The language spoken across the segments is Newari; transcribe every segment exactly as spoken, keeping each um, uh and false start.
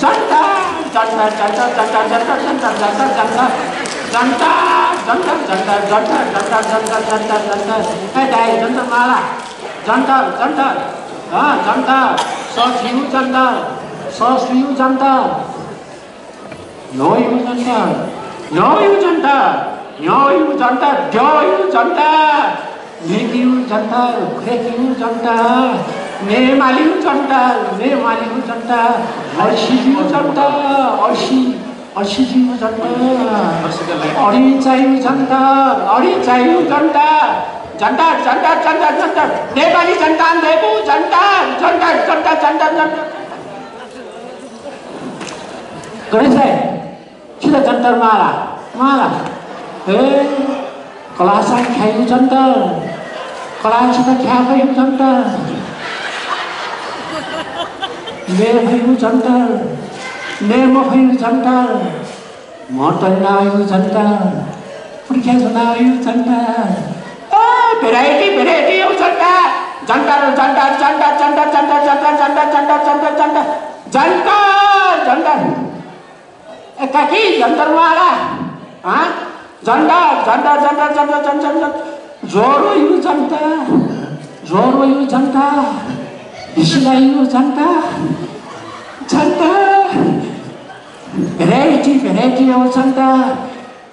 जन्तर, जन्तर, जन्तर, जन्तर, जन्तर, जन्तर, जन्तर, जन्तर, जन्तर, जन्तर, जन्तर, जन्तर, जन्तर, जन्तर, जन्तर, जन्तर, जन्तर, ए दाइ, जन्तर माला, जन्तर, जन्तर, अँ, जन्तर, सस्यू जन्तर, सस्यू जन्तर, ल्वयू जन्तर, ल्वयू जन्तर, ल्वयू जन्तर, द्ययू जन्तर, न्हेक्यू जन्तर, ख्रेक्यू जन्तर, नेमालियू जन्तर, नेमालियू जन्तर, असिज्यू जन्तर, असि, असिज्यू जन्तर, अरिचायू जन्तर, अरिचायू जन्तर, जन्तर, जन्तर, जन्तर, जन्तर, नेपाली जनता, नेकू जन्तर, जन्तर, जन्तर, जन्तर, जन्तर। गणेश दाइ, छित जन्तर माला, माला। ए, कलाःसां ख्यायू जन्तर, कलाःसित ख्याय् फयू जन्तर, म्ये फयू जन्तर, म्ये मफयू जन्तर, म्हतल नायू जन्तर, पुर्ख्या जुनायू जन्तर। ए, variety, variety यू जन्तर, जन्तर, जन्तर, जन्तर, जन्तर, जन्तर, जन्तर, जन्तर, जन्तर, जन्तर, जन्तर। ए, काकी, जन्तर माला, हाँ? जन्तर, जन्तर, जन्तर, जन्तर, जन्तर, जन्तर, ज्वरोयू जन्तर, ज्वरोयू जन्तर, हिसिलायू जन्तर, जन्तर, variety, variety यू जन्तर,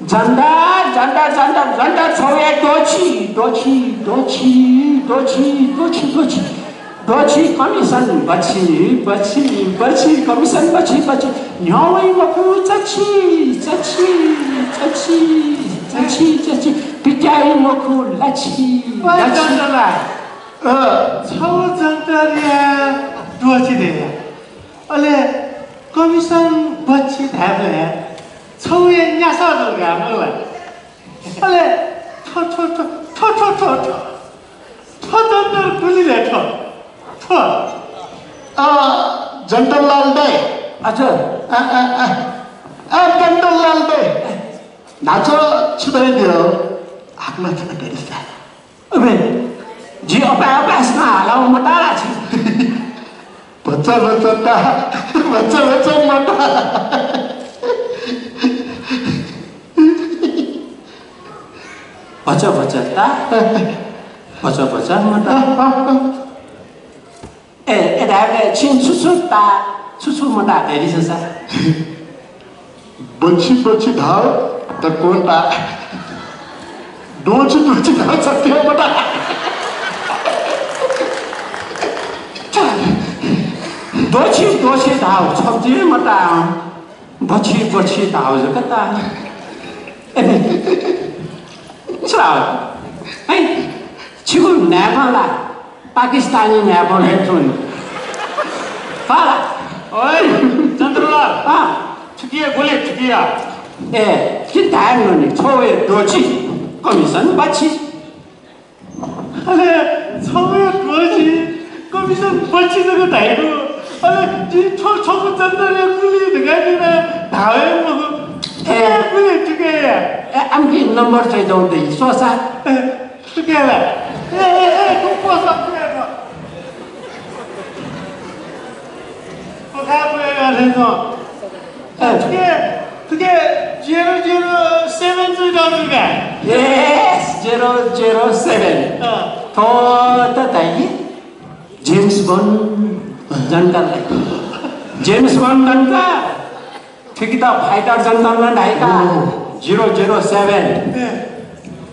जन्तर, जन्तर, जन्तर, जन्तर, छौया द्वछि, द्वछि, द्वछि, द्वछि, द्वछि, द्वछि। द्वछि कमिसन बछि, बछि, बछि, कमिसन बछि, बछि। न्ह्यः वइ मखु चछि, चछि, चछि, चछि, चछि। पित्याइ मखु लछि, ओइ लछि। जन्तर ला, अ, छौ जन्तरया द्वछि दे या। अले कमिसन बछि धायेबलय् छौया न्यासः जक धाये मखु ला। अले थ्व, थ्व, थ्व, थ्व, थ्व, थ्व, थ्व। थ्व जन्तर गुलि ले थ्व? थ्व। अ, जन्तर लाल दाइ। हजुर। अ, अ, अ, अ, जन्तर लाल दाइ। न्हाचः छु धयादिल? हाकनं छकः धयादिसँ। अबे, जि अपाय् अपाय् हालाः मता ला छि? भचा भचा ता, भचा भचा मता। भचा भचा ता, भचा भचा मता। ए, ए, धायेबलय् छिं छु छु ता, छु छु मता धयादिसँ सा। बछि बछि धाल, त कोन ता। द्वछि द्वछि धाल, सत्य मता। द्वछि द्वछि धाल, छब्जे मता। बछि बछि धाल जक ता। ए, छु धाल? है, छिगु न्हाय्पं ला पाकिस्तानी न्हाय्पं हे च्वनी। खः ला? ओइ, जन्तरलाल। अँ। थुकिया गुलि थुकिया। ए, छि धाये मनि, छौया द्वछि, कमिसन बछि। अले छौया द्वछि, कमिसन बछि जक धाइगु। अले जि थ्व छगू जन्तरया गुलि धकाः जिं धाये मखु। ए। थुकिया गुलि थुकिया। ए, आमकि नम्बर चाहिँ दौ दइ, स्वसा। ए। थुकिया ला? ए, ए, ए, थ्व पोसा थुकिया थ्व। पोसा थुकिया थ्व। ए। थुकिया, थुकिया zero zero seven चाहिँ दौ थुकिया। Yes, zero zero seven। अँ। थ्व त धाइ कि जेम्स बन्ड जन्तर ला। जेम्स बन्ड जन्तर। थुकित फाइटर जन्तर नं धाइ का। ओहो। Zero zero seven। ए।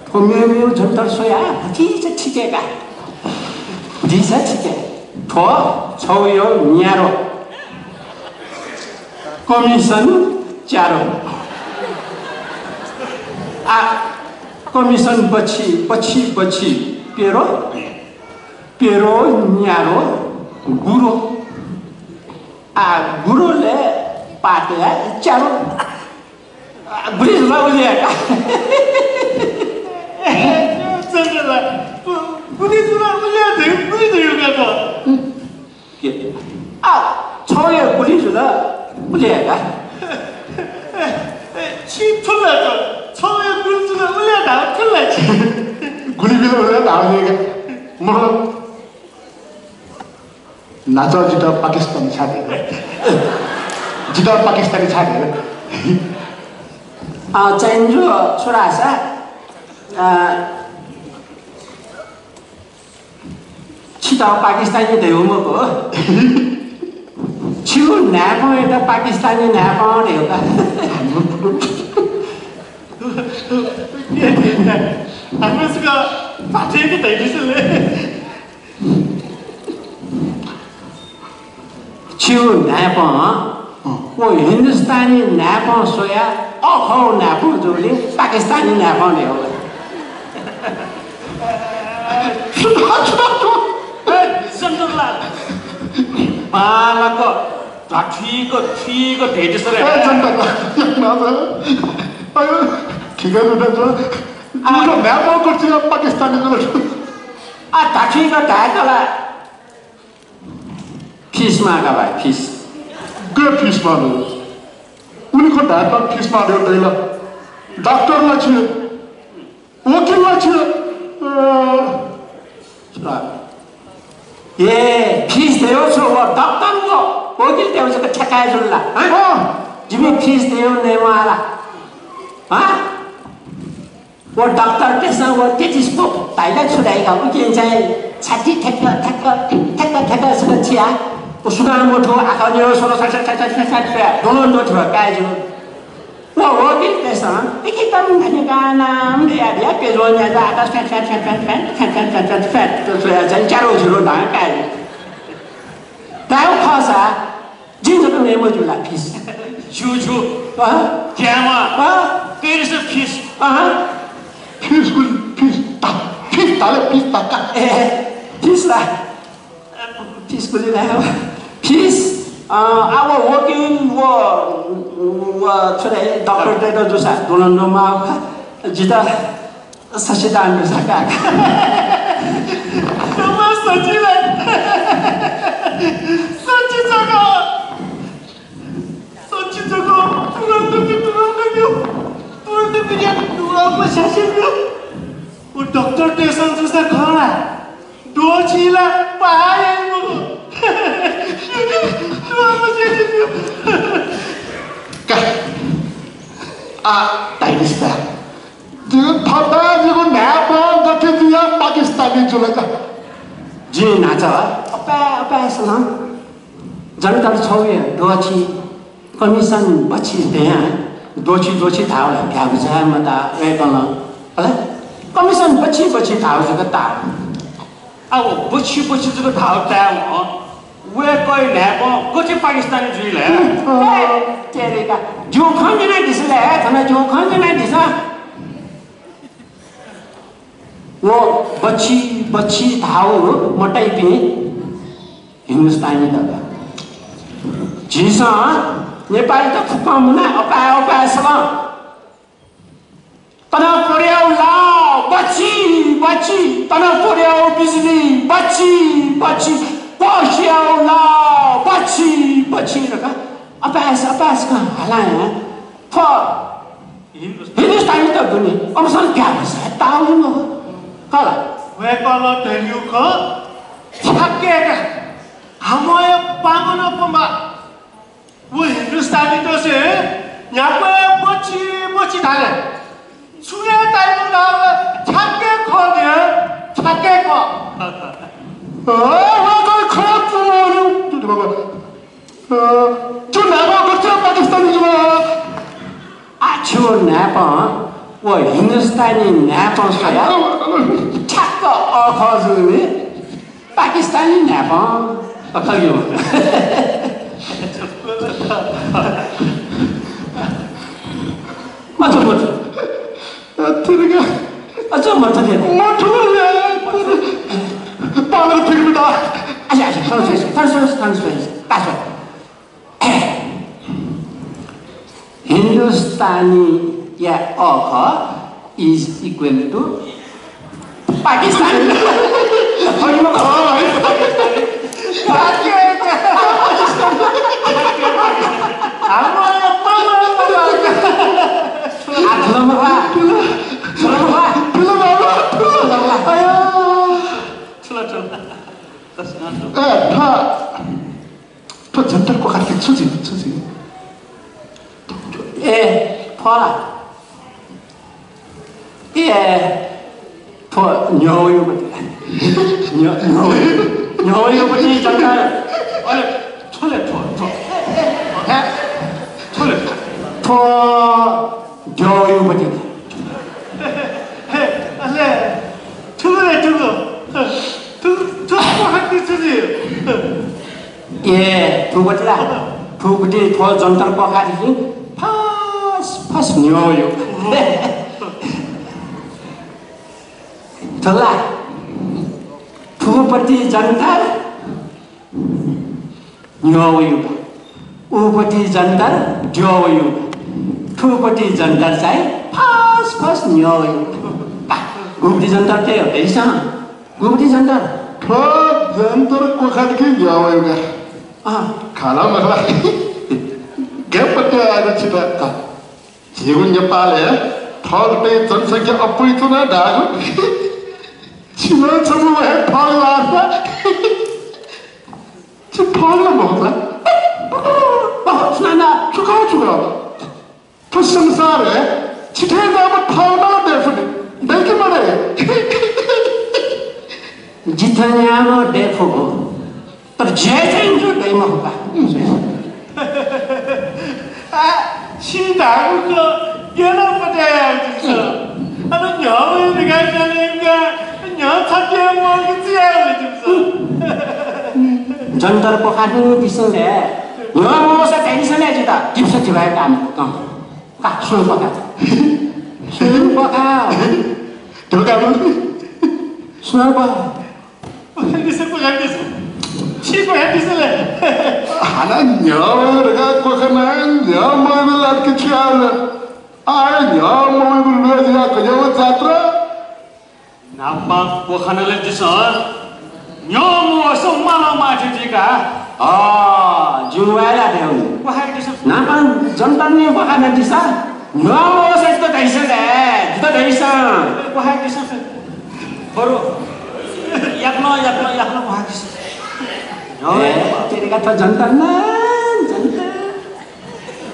थ्व मेमेगु जन्तर स्वयाः भतिचा थिके का। भतिचा थिके। थ्व छौया न्यारो। कमिसन च्यारो। आ, कमिसन बछि, बछि, बछि, प्यरो। प्यरो, न्यारो, गुरो। आ, गुरोलय् पातय् च्यारो। आ, गुलि जुल उलि का। ए, चन्द्रलाल, गु-, गुलि जुल उलि धइ, गुलि धइ का त। के? आ, छौया गुलि जुल उलि का। ए, ए, छि थुल ला त, छौया गुलि जुल उलि धाव थुल ला छि। गुलि बिल उलि धाव नि का। मखु। न्हाचः जितः पाकिस्तान छाय् धयागु? जितः पाकिस्तानी छाय् धयागु? अँ, चाहिँ छु धाःसा, अँ, छितः पाकिस्तानी धयागु मखु। छिगु न्हाय्पंयात पाकिस्तानी न्हाय्पं धयागु का। हाकनं छकः पाठय् धयादिसँ ले। छिगु न्हाय्पं, अँ। व हिन्दुस्तानी न्हाय्पं स्वयाः अःखः न्हाय्पं जूगुलिं पाकिस्तानी न्हाय्पं धयागु। ए, जनतालाल, बांलाक ध्वाथुइक थुइक धयादिसँ रे। ए, जनतालाल, अयो, ठिकै नु। आ, न्हाय्पं कथं पाकिस्तानी जुल। आ, ध्वाथुइक धायेत ला fees माः का भाइ, fees। गय् fees माः दु? उलि खँ धायेत fees माः दु दइ ला? डाक्टर ला छि, वकिल ला छि, अ, ए, fees धयागु छु, व डाक्टर व वकिल धयागु छकः ठ्याक्क जुल ला, हँ? अँ। जिमि fees धयागु नये म्वाः ला, हँ? व डाक्टरतय्सं व stethoscope धाइ ला छु धाइ का, उकिं चाहिँ छाति ठ्याक्क, ठ्याक्क, ठ्याक्क, ठ्याक्क छकः थियाः, व सुनां मथू, आखः न्ह्यः स्वल, छ्याक, छ्याक, छ्याक, छ्याक, छ्याक, छ्याक, दोलन दथ्यः काय् जू। व वकिलतय्सं लिखितं धनिकानां धयाः धयाः पेज्वः न्यात, आकाश फ्यात, फ्यात, फ्यात, फ्यात, फ्यात, फ्यात, फ्यात, फ्यात, फ्यात, फ्यात, चाहिँ च्यारो झिरो धां काय् जू। धायेगु खःसा, जिं जक नये मज्यू ला fees? ज्यू, ज्यू। अँ? ज्यामा। अँ? There is a fees। अँ? Fees गुलि, fees ता, fees ता ले, fees ता का। ए, fees ला। Fees गुलि ला। Fees, अँ, आ व वकिल, व, व छु धाइ, डाक्टरतय्त जूसा दोलन नं माः, जितः सच्छि दान दुसा का। नमा सच्छि ला? सच्छि जक। सच्छि जक। तुरन्त ब्यु, तुरन्त ब्यु। तुरन्त ब्यु, तुरन्त स्यासे ब्यु। व डाक्टरतय्सं जूसा खः ला? द्वःछि ला पाहां याइ मखु। द्वःछि याइ मखु। का। आ, ताइलिस्ता। जिगु थःथः जिगु न्हाय्पं गथे जुयाः पाकिस्तानी जुल का? जिं न्हाचः अपाय् अपाय्सकं जनतात छगू हे द्वःछि, कमिसन बछि धयां द्वःछि द्वःछि धाःगु ला भ्यागु जुइ मता वय्कलं। अले कमिसन बछि बछि धाःगु जक ताः। आ, व बछि बछि जक धाःगु ताय्वं वय्कःया न्हाय्पं गथे पाकिस्तानी जुइ ले? ए, तेरेका, जिगु खँ न्यनादिसँ ले, थन जिगु खँ न्यनादिसँ। व बछि बछि धाःगु मताइपिं हिन्दुस्तानीत का। झीसं नेपालीत फुक्कं मुनाः अपाय् अपाय्सकं तनपुर्याउ लाव बछि बछि, तनपुर्याउ बिजुली बछि बछि, कोसियाउ लाव बछि बछि धकाः अपाय्स अपाय्सकं हालां हे थ्व हिन्दुस्तानीत दुने कमिसन भ्यागु जुइ ताः हे मखु। का ला? वय्कलं धयागु खँ छ्याक्क का। हामया पामन पम्बा व हिन्दुस्तानीतय्सं न्ह्याक्व बछि बछि धाल। छुं हे ताइ मखु धाःसा छ्याक्क खः नि, छ्याक्क खः। अ, वय्कः खः पुमल्यू। अ, छु न्हाय्पं गथे पाकिस्तानी जुल? आ, छिगु न्हाय्पं व हिन्दुस्तानी न्हाय्पं स्वयाः ठ्याक्क अःखः जूगुलिं पाकिस्तानी न्हाय्पं अःखः जू। मथु, मथु। अ, तिरका। अ, छु मथु ले? मथु ले। पालक फिर बिटा। अच्छा, अच्छा, थन स्वइस, थन स्वइस, थन स्वइस, थन स्वइस। हिन्दुस्तानीया अःखः is equal to पाकिस्तानी। ए, था। थ्व जनताया क्वखात छु जुइ, छु जुइ? ए, थ्व ला? ए, थ्व न्ह्यः वइगुपट्टि। न्ह्यः, न्ह्यः वइगु, न्ह्यः वइगुपट्टि जन्तर। अले थ्व ले, थ्व, थ्व। हे, थ्व ले, थ्व। थ्व द्यः वइगुपट्टि। हे, अले थुगु ले, थुगु। थु, थु पखाति छु जुइ? ए, थुपट्टि ला? थुपट्टि थ्व जन्तर पखातिनि फस फस न्ह्यः वइगु। थ्व ला? थुपट्टि जन्तर न्ह्यः वइगु। उपट्टि जन्तर द्यः वइगु। थुपट्टि जन्तर चाहिँ फस फस न्ह्यः वइगु। का, गुपट्टि जन्तर के हो, हेरिसां? गुपट्टि जन्तर? थ्व जन्तर क्वखातिनि न्ह्यः वइगु। अँ। खला मखला। गय् पत्याः आगु छितः। झीगु नेपालय् थःगु जनसंख्या अप्वयाच्वना धाःगु। छिं छगू हे थःगु लासा। छि थःगु ला मखु ला? सुनाना। छु खः, छु खः? थ्व संसारय् छि थें नाप थःगु ला दयेफुनि। दइ कि मदइ? जिथ्यानापं दयेफुगु। तर झी चाहिँ दइ मखु का। आ, छिं धाःगु खँ गय् यानाः पत्याः याये जिमिसं। अन न्ह्यः वइ धकाः स्यनाः इमिसं न्ह्यः छत्याः म्वाःगु छु याये जिमिसं। जन्तर पखातिनि दिसें ले न्ह्यः मवःसा धाइदिसँ ले जितः। धिप्स धिबाय् कामि। अँ। का, सुं पखा। सुं पखा। धोका मखु। सुं पखा। क्वखाय् दिसँ, क्वखाय् दिसँ। छि क्वखाय् दिसँ ले। हानं न्ह्यः वये धकाः क्वखानाः न्ह्यः मवयेगु लात कि छु याये ले? आः न्ह्यः मवयेगु ल्वय् जुयाः गज्याःगु जात्रा। न्हापां क्वखाना ले दिसँ। न्ह्यः मवःसा मालं माथि जुइ का। अँ, जिं वा ला धयागु नि। क्वखाय् दिसँ। न्हापां जन्तर निं क्वखाना दिसँ। न्ह्यः मवःसा जितः धाइदिसँ ले, जितः धाइदिसँ। क्वखाय् दिसँ। बरु याकनं, याकनं, याकनं क्वखाय् दिसँ। ए, तेरे का थ्व जन्तर ना, जन्तर।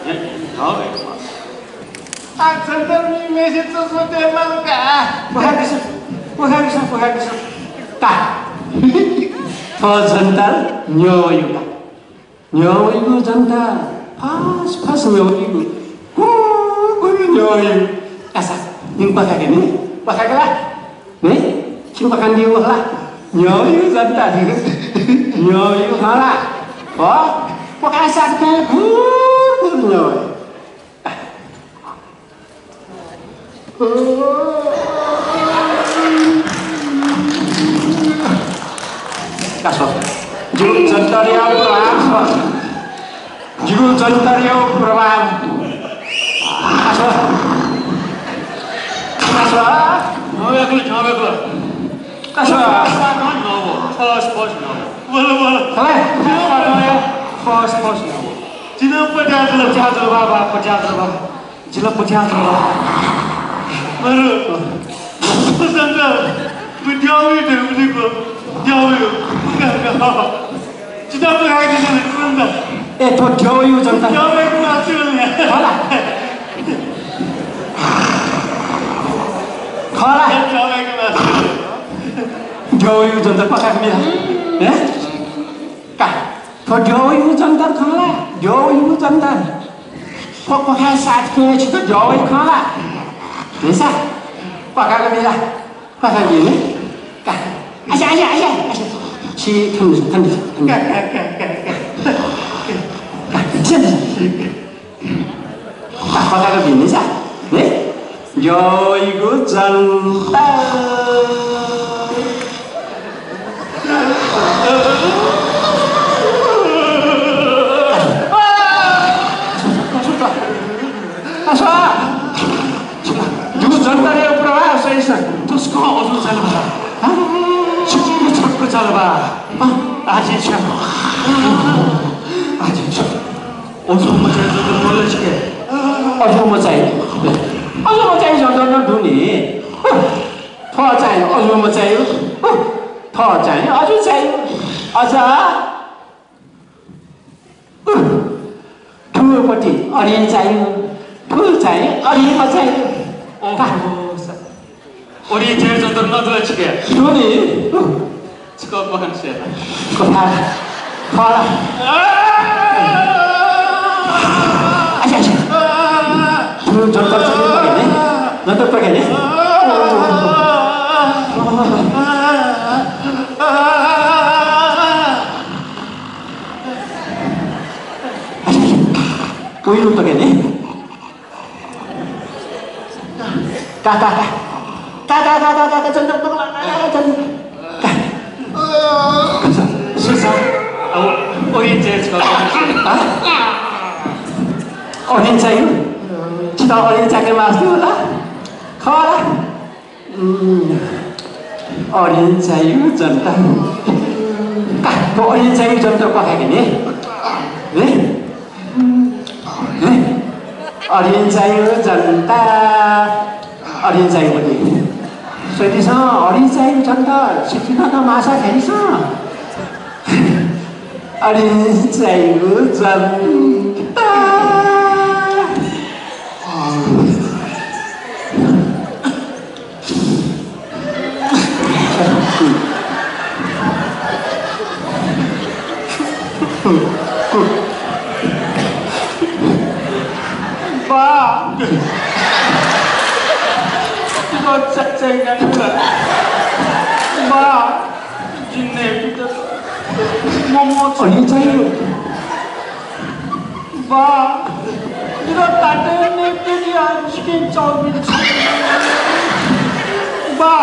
ए, न्ह्यः वये का। आ, जन्तर निम्हय्‌सित चस्मा तये माल का। क्वखाय् दिसँ, क्वखाय् दिसँ, क्वखाय् दिसँ। का। थ्व जन्तर न्ह्यः वइगु का। न्ह्यः वइगु जन्तर, फस फस न्ह्यः वइगु, कुरु कुरु न्ह्यः वइगु। का सा, जिं क्वखाय्‌के नि, क्वखाय्‌के ला? नि, छिं क्वखानादीगु खला। न्ह्यः वइगु जन्तर, न्ह्यः वइगु खला। हो, क्वखाय् साथ कयाः कुरु कुरु न्ह्यः वइ। का स्व, जिगु जन्तरया प्रभाव स्व। जिगु जन्तरया प्रभाव। का स्व। का स्व। झ्याः वय्कल, झ्याः वय्कल। का स्व। फस फस न्ह्यः वः। बोल, बोल। हले। फस फस न्ह्यः वः। जिं पत्याः जुल। पत्याः जुल बाबा, पत्याः जुल बाबा। जिं पत्याः जुल। मरु। जन्तर, व द्यः वइ धइगु नि, द्यः वइ। जितः पखाय्‌के नि, जन्तर। ए, थ्व द्यः वइगु जन्तर। द्यः वइगु मास्ति वल नि। खला। खला। द्यः वइगु मास्ति वल। द्यः वइगु जन्तर पखाय्‌के नि। ए? का। थ्व द्यः वइगु जन्तर खला, द्यः वइगु जन्तर। थ्व क्वखाय् साथ कयाः छितः द्यः वइ खला। न्हिसा, क्वखाय्‌के बिल ला, क्वखाय्‌के बिल नि। का। आसे, आसे, आसे, आसे। छि थन, थन, थन। का, का, का, का, का। का, छि, छि। का, क्वखाय्‌के बिल नि सा, नि? द्यः वइगु जन्तर। जिगु जन्तरया प्रभाव सहीसा तसकं अजू चाल बा। हँ? छक्क छक्क चाल बा। हँ? आजि छ। आजि छ। अजू मचाइ जन्तर मले छके। अजू मचाइ। अजू मचाइ जन्तर नं दु नि। थ्व चाहिँ अजू मचाइ। थ्व चाहिँ अजू चाहिँ। अझ थुपट्टि अरिं चाहिँ। फुल चाहिँ अरिमा चाहिँ। ओहो, का। स-, अरि चाहिँ जन्तर नदुला छिके। दु नि। छिक पकन सेला। कथा। खला। आ! अच्छा, अच्छा। फुल जन्तर चाहिँ पकने। जन्तर पकने। अच्छा, अच्छा। पहिलो पकने। का, का, का। का, का, का, का, का, का, चल, चल, चल, चल, चल। का। सुसा, अब orange change कर। हाँ? Orange चाहियो? छिता orange चाहियो मास्तु होला? खला। उम्, orange चाहियो जनता। का, orange चाहियो जनता पकाके ने? ने? ने? Orange चाहियो जनता। Orange चाहियो नि। सोधिसं orange चाहियो जनता। सिकिना त मासा खाइसं। Orange चाहियो जनता। बा, जितः चकचक यानादिसँ। बा, जिं नयेत्वःता। मोमो छ। Orange चाहियो। बा, जितः ताते नयेत्वःता, chicken chowmein छ। बा,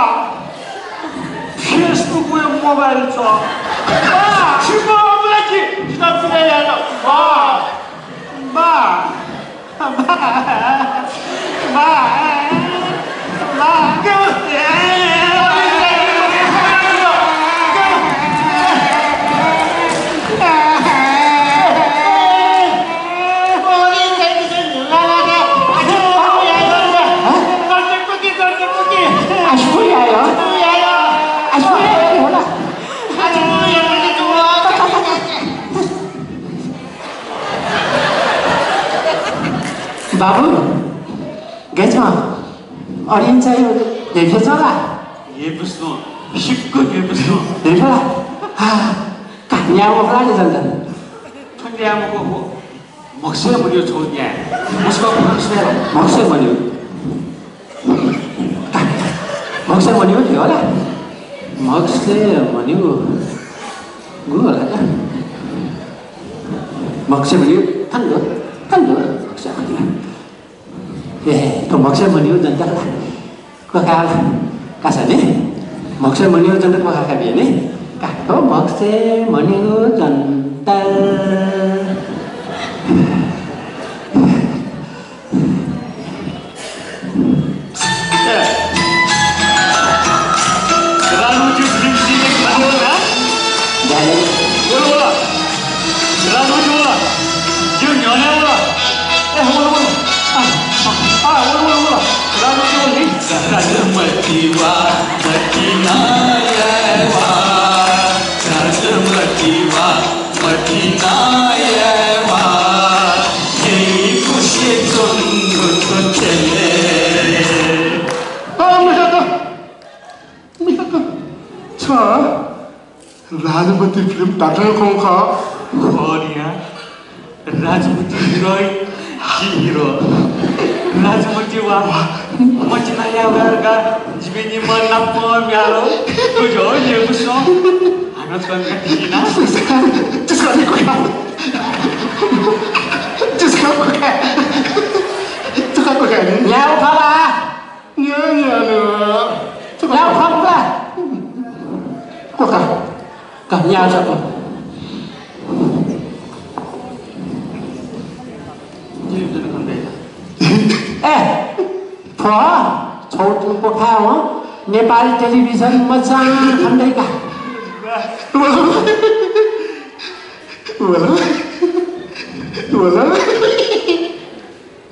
Facebook-य् mobile छ। बा, छिकपिं अबला कि जितः पिने यात। बा, बा, बा, बा। बाबु, गय् छं? Orange चाहियो, न्ह्यइपुसे ला? न्ह्यइपुसे, सिक्क न्ह्यइपुसे। न्ह्यइपुसे ला? हा, का, न्याय मखुला नि जनता। थन न्याय मखु हो। म्हगसय् मन्यू छौ न्याय। मुस्क फंक स्वये ला? म्हगसय् मन्यू। का, म्हगसय् मन्यू न्ह्यः ला? म्हगसय् मन्यू गु होला का? म्हगसय् मन्यू थन दु, थन दु, म्हगसय् मन्यू। ए, थ्व म्हगसय् मन्यू जनता ला? क्वखाल। कासा नि? म्हगसय् मन्यू जनता क्वखाका बिया नि? का, थ्व म्हगसय् मन्यू जनता। ए। राजमूर्ति फिल्म सिने खाने होला? वल, वल। राजमूर्ति वल। जिं न्ह्यःने वल। ए, वल, वल। आ, आ, आ, वल, वल, वल। राजमूर्ति वल नि। राजमूर्ति वा, मतिना या वा। राजमूर्ति वा, मतिना या वा। यही खुशी तुम को खेले। आ, मजा तो। छ राजमूर्ति फिल्म धात्थें खः खः। खः नि या। राजमूर्ति हिरोइन, जि हिरो। राजमूर्ति वा, मतिना या वा का, जिमि निम्ह नाप म्यालो। बुझ्यो, ये बुझ्यो। हानं छकः म्यातिना। जिसका कोका। जिसका कोका। जिसका कोका। न्याय उठाला। न्या, न्या, न्या। ला, उठा, उठा। कोका। का, न्या, उठा, को। ए, थ्व, छौ तुं कोखा हो, नेपाल टेलिभिजन मचां खनेदय्‌का। वल, वल।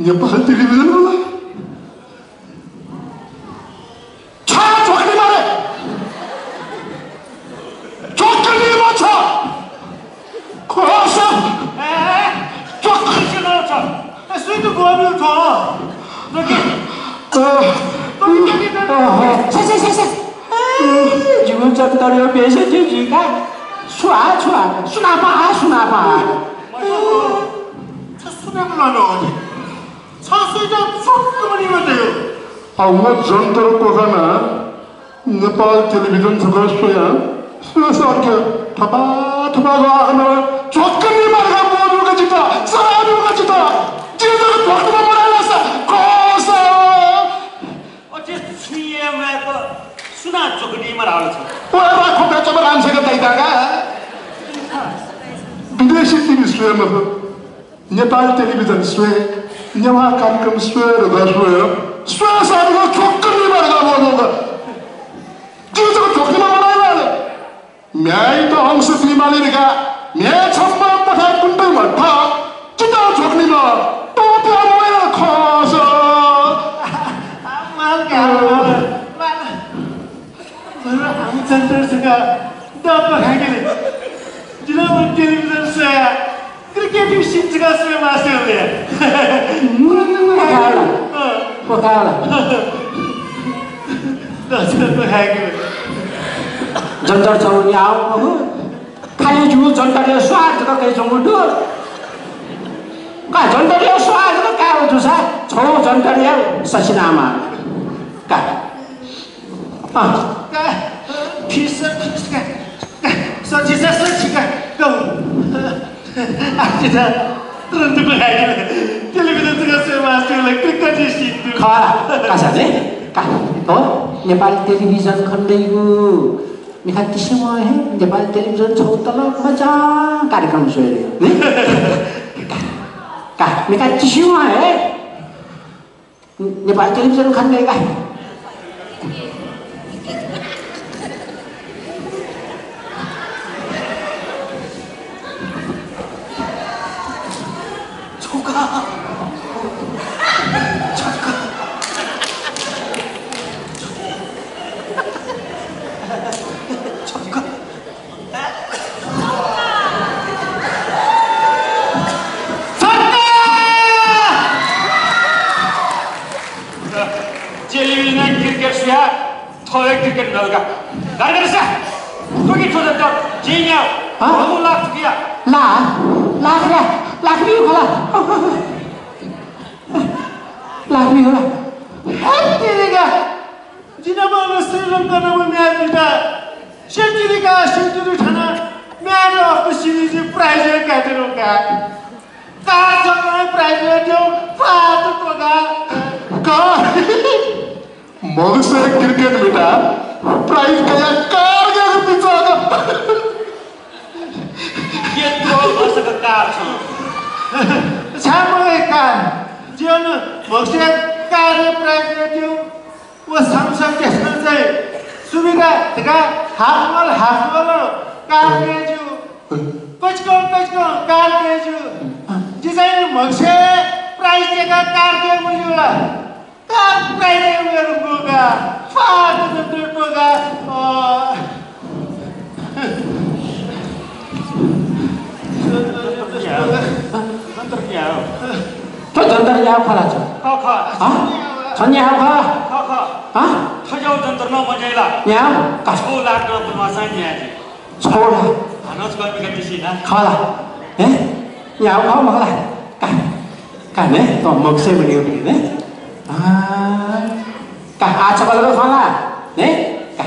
नेपाल टेलिभिजन वल। छ, झोकली मारे। झोकली मा छ। खोस। ए, झोकली छ। त ग्वःबिल थ्व। नके। नके, नके, नके। छे, छे, छे, छे। ए, जिगु जन्तरया बेइज्जती जुइका। छु आ, छु आ? सुनापं आ, सुनापं आ। छ सुनापं लानो हो नि? छ सुइचा चुक्क मनी मते हो। अ, व जन्तर क्वखाना नेपाल टेलिभिजन छकः स्वयां, स्वयां सक्य थपा थपा गाः हनाः झ्वक्क निम्ह धकाः ब्वःबिउक जित, सराः बिउक जित, जिं जक झ्वक्क मनालासा खःसा। अथे छुं हे म्वायेक सुनां झ्वक्क निम्ह धाल छ? व राखो का चबा रामशेखर दाइ ताका। विदेशी टिभी स्वये मखु। नेपाल टेलिभिजन स्वये, नेवाः कार्यक्रम स्वये धकाः स्वये। स्वयेसां नं झ्वक्क निम्ह धकाः ब्वःबिउक। जिं जक झ्वक्क निम्ह मनाइलाल। म्ह्याय्‌यात अंश बीमाली धकाः म्ह्याय् छम्ह पथाय् कुन्ता मफा। जितः झ्वक्क निम्ह तःप्याः मवय्‌लाल खःसा। माल का, माल, माल। बरु आम जन्तर छकः दःप खाय्‌केले। जिं नं टेलिभिजन स्वयाः क्रिकेटया scene छकः स्वये मास्ति वल। हम्म, व काला। अँ। व काला। दःप खाय्‌केले। जन्तर छगू न्याः मखु। खालि जिगु जन्तरया स्वाद जक कयाच्वंगु दु। का जन्तरया स्वाद जक कायेगु जूसा छगू जन्तरया ससिनामा। का। अँ। का, फिस, फिस, का, का, सजिसा, सजिका, गौ। आखिर तुरुन्त पकाइदिल। टेलिभिजन जक स्वये मास्ति वल, क्रिकेटया scene दु। खः ला, का साँच्चै, का। हो, नेपाल टेलिभिजन खनेदइगु। मिखा तिसिवं हे नेपाल टेलिभिजन छगू तल मज्यां कार्यक्रम स्वये। नि? का, का, मिखा तिसिवं हे नेपाल टेलिभिजन खनेदइगु का। छौका। छौका। छौका। टेलिभिजन क्रिकेट स्वयाः थ्व हे क्रिकेट नल का। गार्गरसा, थुकी थ्व जक जिं न्याः। हाँ? हगू लाख थुकिया। ला, लाख, लाख, लाख बिउ खला। लाख बिउ खला। हत्तेरिका। जिं नं श्रीलंका नाप म्याच बिता सेन्चुरी का, सेन्चुरी थाना man of the series prize कायेत्यनागु का। कार जक prize कायेत्यनागु, फात त्वगा। कार? म्हगसय् क्रिकेट बिता prize कयाः कार कयाः बिचाः का। यत्रो म्हगसय् कार छं। छाय् मगाइ कार? जिं म्हगसय् कार prize कायेत्यनागु। व Samsung Galaxy चाहिँ सुविधा धकाः हाकमल हाकमल कार कयाच्वंगु। कचिकं कचिकं कार कयाच्वंगु। जि चाहिँ म्हगसय् prize तयेकाः कार कयाः वनेगु ला? कार prize तयेगु का। फात जक त्वगा। अ। जन्तर न्याः। थ्व जन्तर न्याः खः ला छ? खः, खः। हाँ? छ न्याः खः? खः, खः। हाँ? थज्याःगु जन्तर नं मज्याइ ला? न्याः? का। छगू लाख नं ब्वनाः न्याः जि। छगू लाख? हानं छकः मिखा तिसि ना। खः ला? हैं? न्याः खः मखु ला? का। का ने, तो म्हगसय् वनेगु ने। आ। का, आ छकः जक खः ला? ने? का।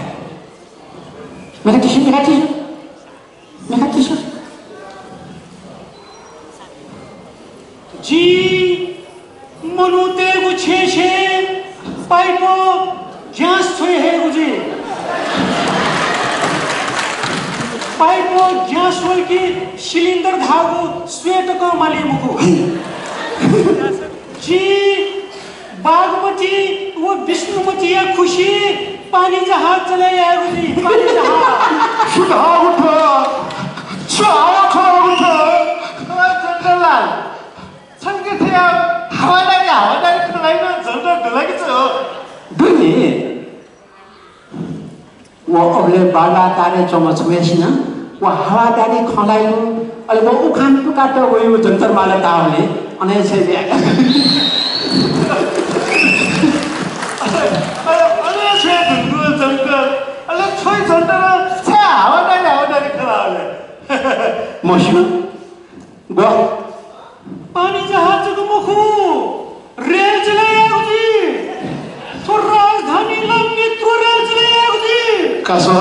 मिखा तिसि, मिखा तिसि। मिखा तिसि। जिं मनूतय्‌गु छेँय् छेँय् पाइपं ग्यास छ्वये हयेगु जुइ। पाइपं ग्यास वल कि सिलिन्डर धाःगु स्वये तकं माली मखु। जिं बागमती व विष्णुमतीया खुसिइ पानी जहाज चले यायेगु जुइ, पानी जहाज। छु धाःगु थ्व? छु हावा खः थ्व? ओ चन्द्रलाल, छंके थ्व हवादारी, हवादारी खँ ल्हाइम्ह झन्डा दु ला कि छु? दु नि। व अबलय् बालुवाटारय् च्वंम्ह छम्हय्‌सिनं व हवादारी खँ ल्हाइगु, अले व उखान तुकातः वइगु जन्तर माला ताःबलय् अने छ्वये बिया। अले, अले छ्वये धुंकल जंकल। अले छ्वये झन्तर छ्या हावादारी हावादारी खला अले। मस्यू। ग्व। पानी जहाज जक मखु, रेल चले यायेगु जुइ। थ्व राजधानी ला मेट्रो रेल चले यायेगु जुइ। कासो।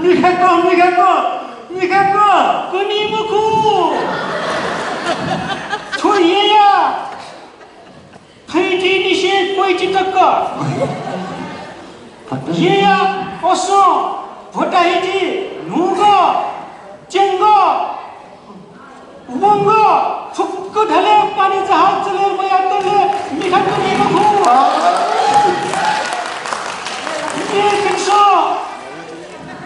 मिखा क, मिखा क, मिखा क, कनी मखु। थ्व येँया थैंतिनिसें क्वय्ति तक। येँया असं भोटाहिति न्हूगः, च्यंगः, वंगः फुक्क धले पानी जहाज चले मयातले मिखा कनी मखु। येँ खिन्सं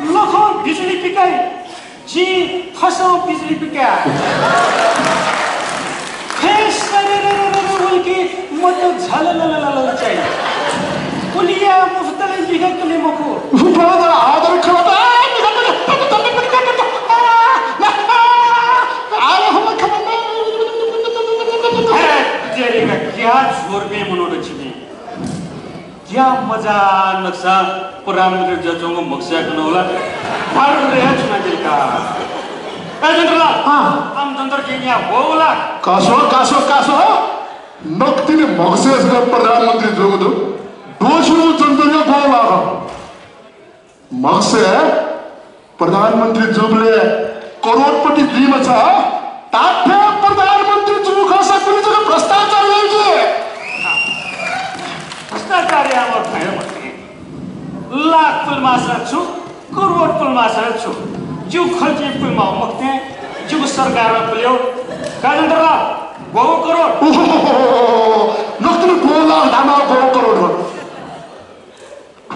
लखं बिजुली पिकाइ। जिं फसं बिजुली पिकाये। फय् सरररररर वल कि मत झललललल चाहिँ। उलिया मुफ्तले लिखा कने मखु। उपादा आदर खलता। हे, तेरी का क्या झोर बे मनोरंजन। क्या मजा नक्सा प्रधानमन्त्री जुयाच्वंगु म्हगसय् कन होला। भारत रे छुना गेल का। ए जन्तरलाल, अँ। आम जन्तर जिं न्या वःला। कासो, कासो, कासो। नकतिनि म्हगसय् जक प्रधानमन्त्री जूगु दु। दोषी जन्तरया ग्व लाख। म्हगसय् प्रधानमन्त्री जूबलय् करोडपति जुइमछाः, धात्थें प्रधानमन्त्री जूगु खःसा गुलि जक भ्रष्टाचार याइ कि? भ्रष्टाचार याःम्ह खँ हे मखु। लाख पुलेमाःसा छु, करोड पुलेमाःसा छु, जिगु खर्च पुलेमाःगु मखुथें जिगु सरकारं पुल्यो। का जन्तरलाल, ग्व करोड? ओहो, नकतिनि ग्व लाख धाःमाः ग्व करोड।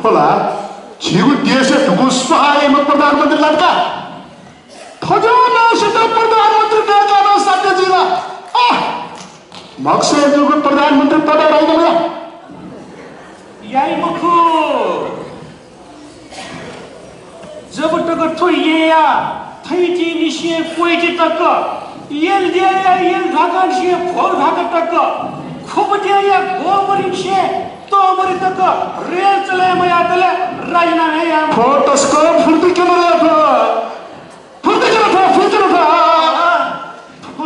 थ्व ला झीगु देशय् दुगु स्वाहाय् याइम्ह प्रधानमन्त्री ला का। थज्याःम्हसित प्रधानमन्त्री दय्काः नं साध्य जुइ ला? आः, म्हगसय् जूगु प्रधानमन्त्री पद याइ ला मयाः? याइ मखु। जब तक थ्व येँया थैंतिनिसें क्वय्ति तक, येलद्यःया येलभाकांनिसें भ्वलभाका तक, खुबद्यःया ग्वःमरिनिसें तःमरि तक रेल चले मयातले राजीनामा हे यायेमाः। थ्व तसकं फुर्ति क्यन रे थ्व। फुर्ति क्यन थ्व, फुर्ति क्यन थ्व। थ्व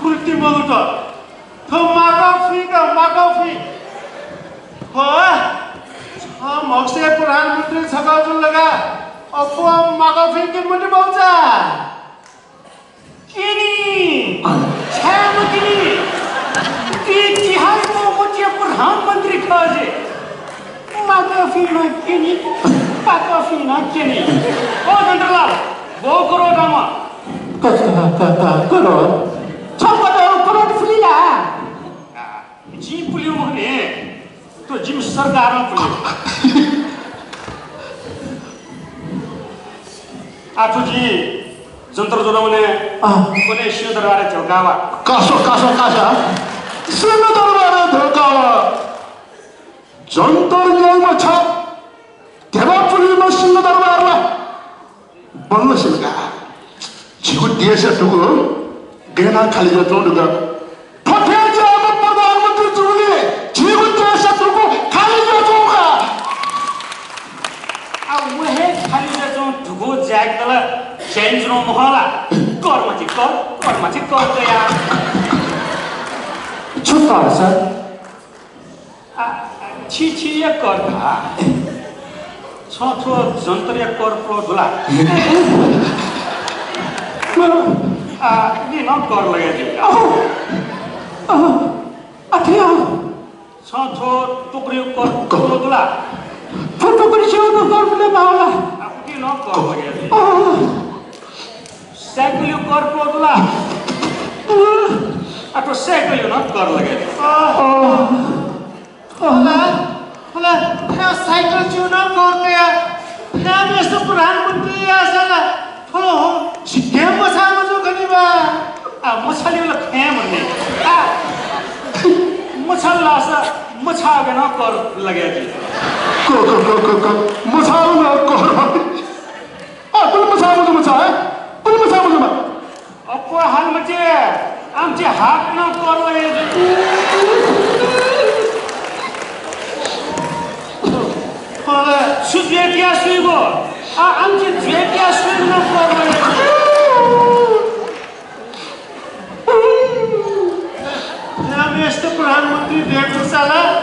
फुर्ति मखु थ्व। थ्व माकफी का, माकफी। थ्व, छ म्हगसय् प्रधानमन्त्री छकः जुल धकाः अप्वः माकफी किने मते बाउचा। किनी। छाय् मकिनी? ति तिहाइ मौमतिया प्रधानमन्त्री खः जे। माकफी नं किनी, पाकफी नं किनी। ओ जन्तरलाल, ग्व करोड आम? क-, क-, क-, क-, करोड? छ पदय् करोड फुली ला? जिं पुल्यो मखु नि, थ्व जिमि सरकारं पुल्यो। आः थ्व जिं जन्तर ज्वनावने अँ। कन्हय् सिंहदरबारय् धकाः वा। कासो, कासो, कासो। सिंहदरबारय् धकाः वा। जन्तर न्याइम्ह छ, ध्यबा पुलीम्ह सिंहदरबार ला बल्ल सिल का। झीगु देशय् दुगु गय् यानाः खालि जुयाच्वंगु दु का। थथे ज्याःम्ह प्रधानमन्त्री जूगुलिं झीगु देशय् दुगु खालि जुयाच्वंगु का। आ, व हे खालि जुयाच्वंगु दुगु ज्याकेत ला ज्याइँजुनं मखं ला? कर मछि कर, कर मछि कर कया। छु कर सर? आ, छि छिया कर का। छं थ्व जन्तरया कर प्वः दु ला? आ, उकिं नं कर लगे जुइ। अहो, अहो, अथे अहो। छं थ्व टोकरीया कर प्वः दु ला? थ्व टोकरीया कर प्वः दु ला? आ, उकिं नं कर लगे जुइ। अहो। साइकलया कर प्वः दु ला? आ, थ्व साइकलया नं कर लगे जुइ। अहो। होला, होला, थ्व साइकलया नं कर कया। थ्व मेस्त प्रधानमन्त्री याःसा ला, थ्व ला हो, झिक्कै मछाः मजू खनी बा। आ, मछाःलिउ ला खँय् मदुनि। आ, मछाःला सा मछाःगु नं कर लगे जुइ। क, क, क, क, क, मछाःगु नं कर। आ, गुलि मछाः मजू मछाः, गुलि मछाः मजू मा। अप्वः हाकनं पर्व हे जु। अले छु ज्वेटिया सुइगो? आ, आमचे ज्वेटिया सुइगो नं पर्व हे जु। नामेस्त प्रधानमन्त्री देवदुत साला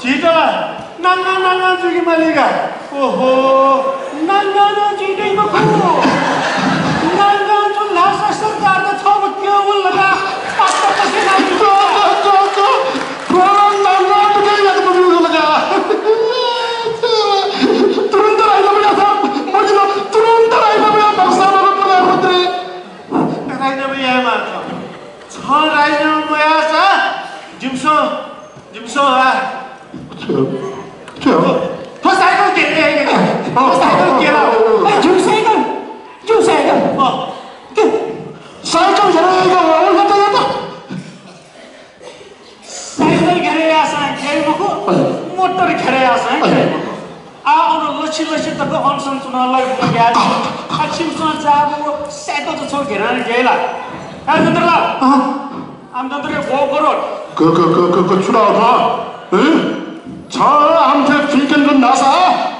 झीत ला नांगां नांगां जुइके मालीका। ओहो, नांगां नं जुइ दइ मखु। नांगां जुल धाःसा सरकार त थःगु क्यंगु लगा पात्त पसेना जुइ। तो, तो, तो, तो, थ्व ला नांगां जुइ यात मजुल लगा। तुरुन्त राजीनामा यात, मजिल, तुरुन्त राजीनामा यात, नक्सा बाबा प्रधानमन्त्री। राजीनामा याये मात्र। छ राजीनामा मयाःसा जिमिसं, जिमिसं आ। थ्व साइकल के रे? थ्व साइकल के ला? ए, जिउ साइकल, जिउ साइकल। अँ। के? साइकल घेरा याइगु, व लत लत। साइकल घेरा याःसां ग्याइ मखु, मोटर घेरा याःसां ग्याइ मखु। आ, अन लछि लछि तक अनसन चुना लाइ ग्याइ। आ, छिमिसं जाःगु साइकल त छौ घेरा ग्याइ ला? ए, जन्तरलाल। अँ। आम जन्तर गौ करोड। क, क, क, क, क, छु धाःगु? हैं? छ आम थें फिकन गन धाःसा,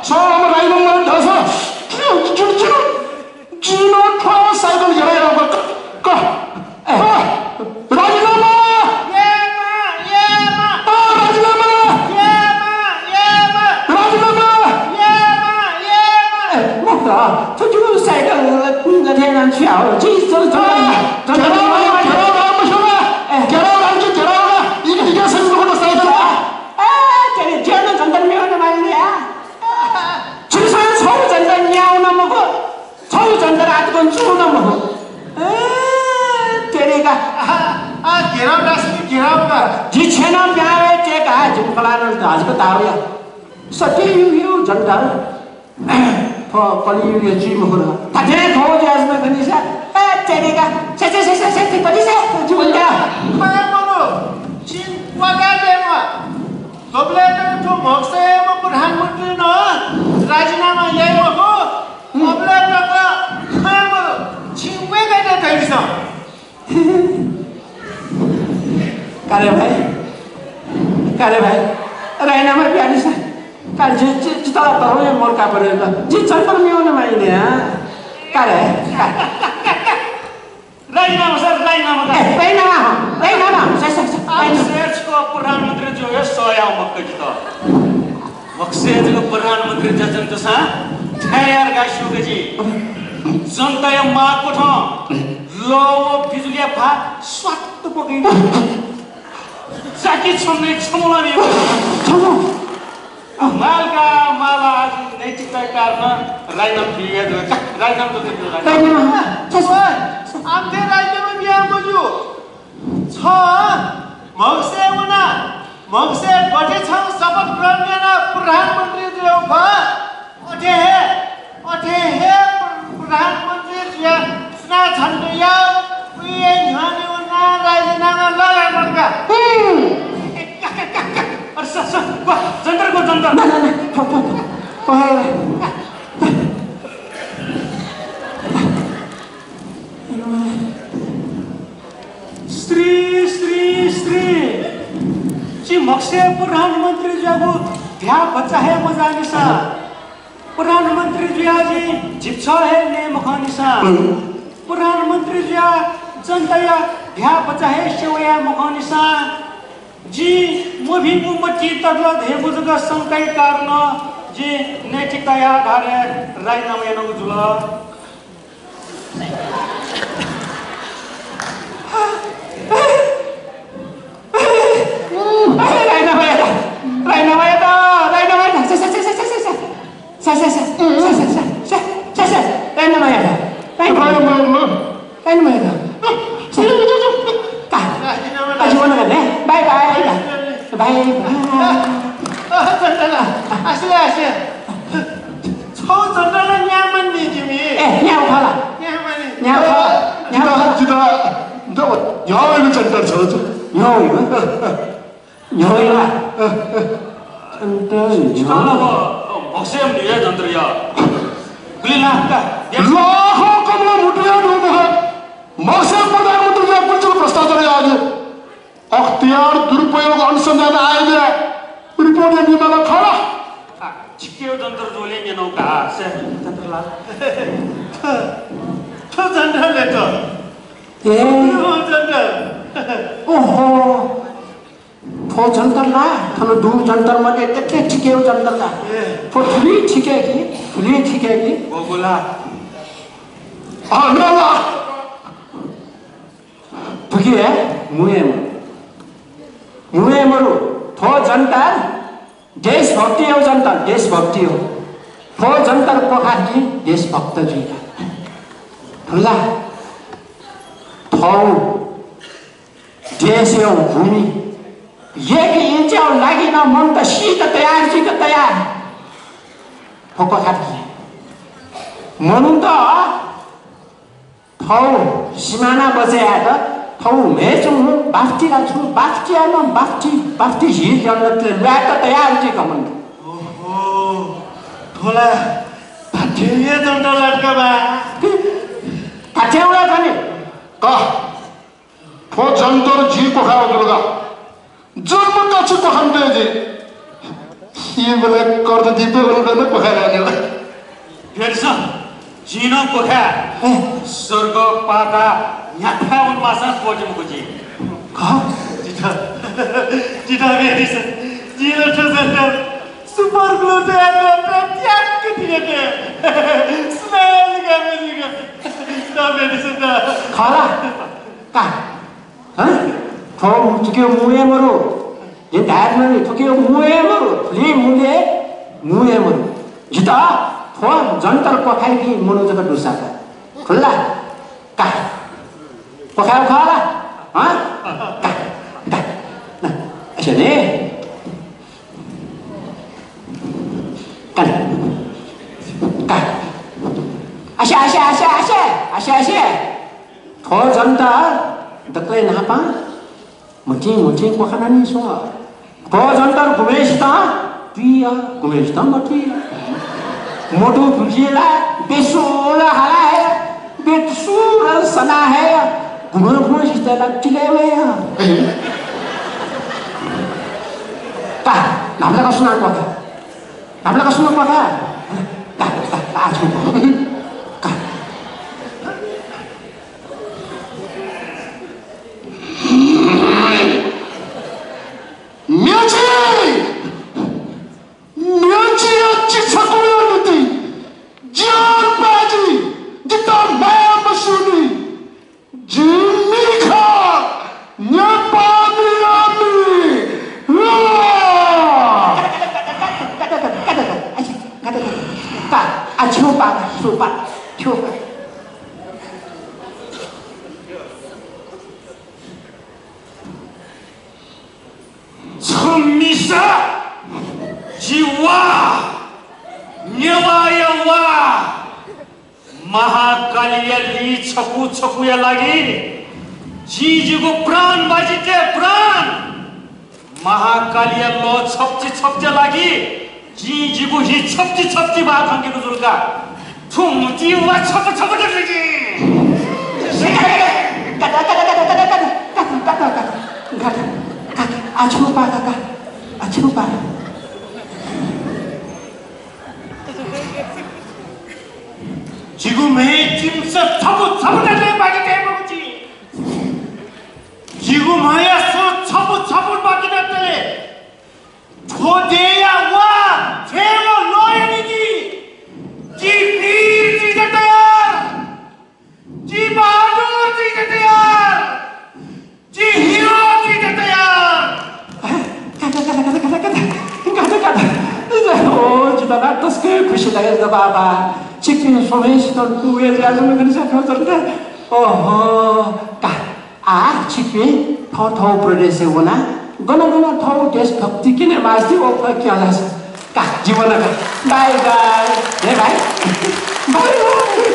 छ आम राइनम धाःसा, जिं नं थ्व साइकल घेरा यायेगु, क, क, क, राजीनामा! येमा, येमा! अ, राजीनामा! येमा, येमा! राजीनामा! येमा, येमा! ए, मखुत, थ्व जिगु साइकल गथे यानाः छु याये हो? जि जन, जन, अ, जन, घेराउ, जन, घेराउ ला, मस्यू ला। ए। घेराउ ला, जि घेराउ ला। इके, इके सही मखुत साइकल। ए, तेरे जेल में जन्तर में होने वाली है। छिमिसं छौ जन्तर न्याउ न मखु। छौ जन्तर आतकं चुनु न मखु। ए, तेरेका। आ, आ, घेराउ दासनी घेराउ का। जि छेना प्यावे तेका, जिम कलानल दाजको तावया। सत्य यु, यु जन्तर। थ्व कलियुगया जुइ मखु ला। थथे थौ ज्याझ्वः खनिसा। ए, तेरेका। से, से, से, से, से, से, पति से, जुन्ता। ए, मनु, छिं वाका देमा। दोबले तक थ्व म्हगसय् याइम्ह प्रधानमन्त्री नं राजीनामा याइ मखु। अबले तक खँ मदु, छिं वय्‌कःयात धयादिसँ। का रे भाइ, का रे भाइ, राजीनामा बियादिसँ। का जि, जि, जितः ला तःधंगु मोर्का परे ला। जि जन्तर म्यू नं माइ नि, हँ? का रे, का। राजीनामा सर, राजीनामा का। ए, राजीनामा हँ, राजीनामा हँ, सर, सर, सर, राजीनामा। आम सेचको प्रधानमन्त्री ज्यू हे सयाव मक्क जितः। म्हगसय् जक प्रधानमन्त्री जुयाच्वनातःसां थाय् यार गास्युक जि। जनताया माग क्वथं लः व बिजुलीया भाः स्वात्त पकइ। जाकि छम्ह छम्ह ला नि। छम्ह। माल का माल, आज नैतिकताया कारणं राजीनामा बिया जक, राजीनामा जक बिया। राजीनामा। ओए, आम थें राजीनामा बिया मज्यू। छ म्हगसय् वना, म्हगसय् गथे छं शपथ ग्रहण यानाः प्रधानमन्त्री जुयागु खः, अथे हे, अथे हे प्र-, प्रधानमन्त्री जुयाः सुनां छन्त याः, उकिया न्ह्यःने वनाः राजीनामा लगा मलगा। हुँ। अरे स, स, ग्व, जन्तर ग्व, जन्तर। ना, ना, ना, थ्व, थ्व, थ्व। श्री, श्री, श्री। जि म्हगसय् प्रधानमन्त्री जुयागु भ्याः भचा हे मजाःनिसां, प्रधानमन्त्री जुयाः जिं झिपछः हे नये मखंनिसां, प्रधानमन्त्री जुयाः जनताया भ्याः भचा हे सेवा याये मखंनिसां, जिं मभिंगु मतिइ ततल धयागु जक शंकाया कारणं जिं नैतिकताया आधारय् राजीनामा यानागु जुल। राजीनामा यात, राजीनामा यात, राजीनामा यात। स, स, स, राजीनामा यात। राजीनामा यात। राजीनामा यात। का। अझ वन का। Bye bye. Bye bye. अ, जनताला, आसे, आसे। छौ जनताला न्याय मान्ने जिमि। ए, न्याय उठाला। न्याय मान्ने। न्याय उठाला। न्याय उठाला। जितः, जितः, जितः, न्याय मान्ने जनता छ, छ। न्याय मान्ने। न्याय मान्ने। जनता न्याय। चल अब, अब म्हगसय् म्हिगः जन्तर या। गुलि लाख का। लाखौं कमला म्हुतुया दुम्ह। म्हगसय् प्रधानमन्त्री जुयाः गुलि जक भ्रष्टाचार याःगु। जन्तर आयो दे, रिपोर्ट याये माल खला। आ, छिकेगु जन्तर जुल न्यनागु का, से जन्तर ला। थ्व जन्तर ले थ्व। ए। थ्व जन्तर। ओहो। थ्व जन्तर ला, थन दुगु जन्तर मध्ये दकले छिकेगु जन्तर ला। ए। थ्व थुलि छिके कि, थुलि छिके कि। बगुला। अँ, न ला। थुकी हे मू हे मू। मू हे मू। थ्व जन्तर देशभक्तिया जन्तर, देशभक्तिया। थ्व जन्तर क्वखात कि देशभक्त जुइका। होला। थ्व देशया भूमि एक इन्चया लागि नं मनूत सीत तयार, सीत तयार। थ्व क्वखात कि। मनूत थ्व सिमाना बचय् यायेत थ्व म्हेचुं बाफ्तिका छु, बाफ्तिया नं बाफ्ति, बाफ्ति झीत यानातले ल्वायेत तयार जुइका मनूत। ओहो, थ्व ला धात्थें हे जन्तर ला का बा। धात्थें ला का नि। का। थ्व जन्तर जिं क्वखायेगु जुल का। जन्म काछि क्वखाना तये जि। इबलय् कर्ज दिपे वल का न क्वखाये लाने। भेटिस, जिं नं क्वखाये। ए। स्वर्ग पाताः न्ह्याथाय् वनेमाःसां त्वःते मखु जि। ख? जितः, जितः भेटिस, जिं नं थ्व जन्तर super glue तयार जुयाः त्याक्क तिके तये। सुनां लिका मजुइक। द भेटिस द। खला। का। हँ? थ्व थुकी मू हे मरु। जिं धायेधुन नि, थुकी मू हे मरु। थुलि मू ले, मू हे मरु। जितः थ्व जन्तर क्वखाइपिं मनू जक दुसा का। खला। का। क्वखायेगु खला। हँ? का। का। न, असे नि। का। का। असे, असे, असे, असे। असे, असे। थ्व जन्तर दकलय् न्हापां मतिं मतिं क्वखाना नि स्व। थ्व जन्तर गुम्हेसितं तुइ या, गुम्हेसितं मतुइ या। मदु धुंसे ला बेसुर हाला हये, बेसुर सना हये, गुम्ह गुम्हेसित ला तिले वये या। का, न्हापा का सुनां क्वखा। न्हापा का सुनां क्वखा। का, का, का, आजु। का। म्यचि! म्यचिया चिछकुया निंतिं ज्यान पाय्जि, जितः माया मस्यूनि। जि मिखा, न्यपा मियामि। का, आ, छु पा, छु पा, छु पा। छ मिसा, जि वा, नेवाःया वा, महाकालीया लि छकू छकूया लागि जिं जिगु प्राण बाजि तये, प्राण। महाकालीया लः छप्ति छप्तिया लागि जिं जिगु हि छप्ति छप्ति बाः थंकेगु जुल का। थुमति वा छप छप दत जि। गाता, गाता, गाता, गाता, गाता, गाता, गाता, गाता, गाता, गाता, आछु पा, गाता, आछु पा। जिगु म्हे चिमिस छपु छपु दत बाजि तये मखु जि। जिगु म्हया सु छपु छपु बाकि दतले। थ्व देया वा, थेव लोयनिति। जि वीर जुइत तयार। जि बहादुर जुइत तयार। जि हिरो जुइत तयार। गाता, गाता, गाता। ओ, जितः ला तसकं खुसी लागे जितः बाबा। छिकपिं स्वम्हेसित नुगः जुयाच्वनागु खनाः। ओहो, का। आः छिकपिं थःथःगु प्रदेशय् वनाः गन गन थःगु देशभक्ति क्यने मास्ति व खँ क्यं झासँ। का, जि वन का। Bye bye. हे भाइ। Bye bye.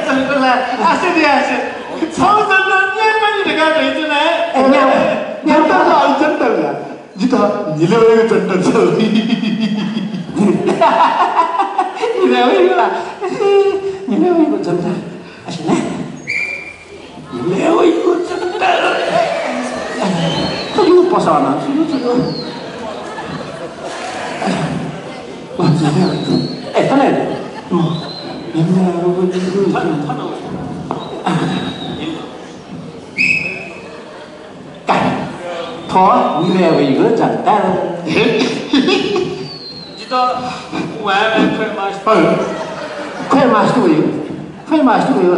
जन्तर ला, आसे दे आसे। छौ जन्तर न्याय पनि धकाः धइच्वना। ए, न्याय, न्याय। जन्तर ला, जन्तर ला। जितः न्हिले वइगु जन्तर छ। न्हिले वइगु ला। न्हिले वइगु जन्तर। असिना। थुलि पसः नं, थुलि, थुलि। ए, तले। का, थ्व न्हिलय् वइगु जनता। जितः वाय् वाय् ख्वये मास्ति। अँ, ख्वये मास्ति वइगु, ख्वये मास्ति वइगु।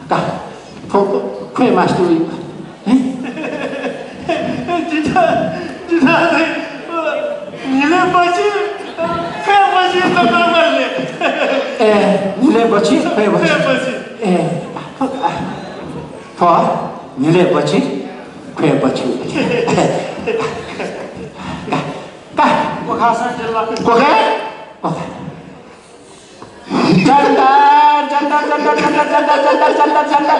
का, थ्व ख्वये मास्ति वइगु। जितः, जितः चाहिँ न्हिलय् बछि, ख्वये बछि तक माले। ए, न्हिलय् बछि, ख्वये बछि। ख्वये बछि। ए, थ्व न्हिलय् बछि, ख्वये बछि। का, का। कोखासं जिल्ला। कोखा? कोखा। जनता, जनता, जनता। जनता, जनता, जनता।